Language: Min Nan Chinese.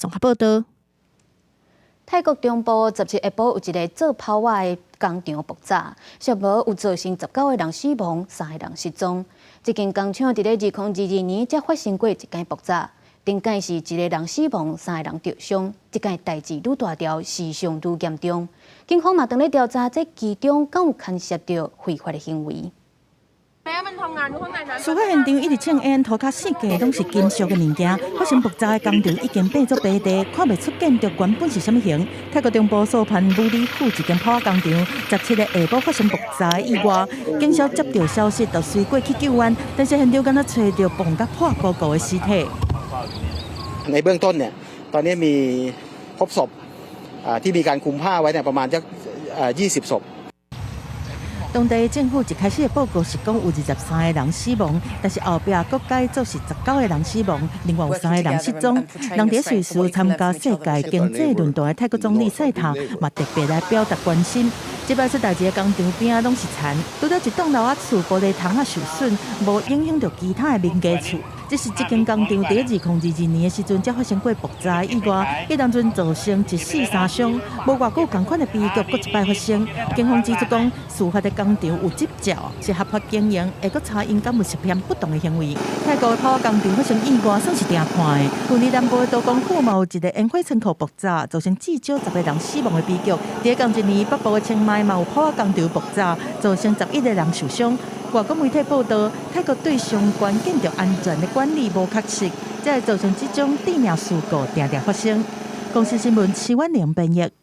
綜合報導。泰國中部17下晡有一个做泡仔的工廠爆炸，上無有造成19個人死亡，三個人失蹤。這間工廠佇咧2022年才發生過一擺爆炸，頂擺是一个人死亡，三個人著傷。這擺代誌愈大條，死傷愈嚴重。警方嘛正咧調查，這其中敢有牽涉著非法的行為。事發現場一直衝煙，塗跤四界攏是金屬的物件。發生爆炸的工廠已經變做白地，看袂出建築原本是啥物形。泰國中部素攀武里府一間泡仔工廠，17日下晡發生爆炸的意外，警消接到消息就隨過去救援，但是現場敢若揣著爆甲破糊糊的屍體。 ในเบื้องต้นเนี่ยตอนนี้มีพบศพที่มีการคลุมผ้าไว้เนี่ยประมาณสัก20ศพ當地政府一開始的報告是講有23個人死亡，但是後壁閣改做是19個人死亡，另外有三個人失蹤。人佇瑞士參加世界經濟論壇的泰國總理賽塔嘛特別來表達關心。這擺出代誌的工廠邊仔攏是田，除了一棟樓仔厝玻璃窗仔受損，無影響著其他的民家厝。這是這間工廠佇2022年的時陣才發生過爆炸意外，彼當陣造成一死三傷，無偌久仝款的悲劇閣一擺發生。警方指出講，事發的工廠有執照，是合法經營，會閣查𪜶敢有涉嫌不當的行為。泰國的泡仔工廠發生意外，算是定看的。去年南部的道光府嘛有一个煙火倉庫爆炸，造成至少10個人死亡的悲劇。佇仝一年，北部的清邁嘛有泡仔工廠爆炸，造成11個人受傷。外國媒體報道，泰國對相關建築安全的管理無確實，才會造成這種致命事故定定發生。公視新聞徐婉玲編譯。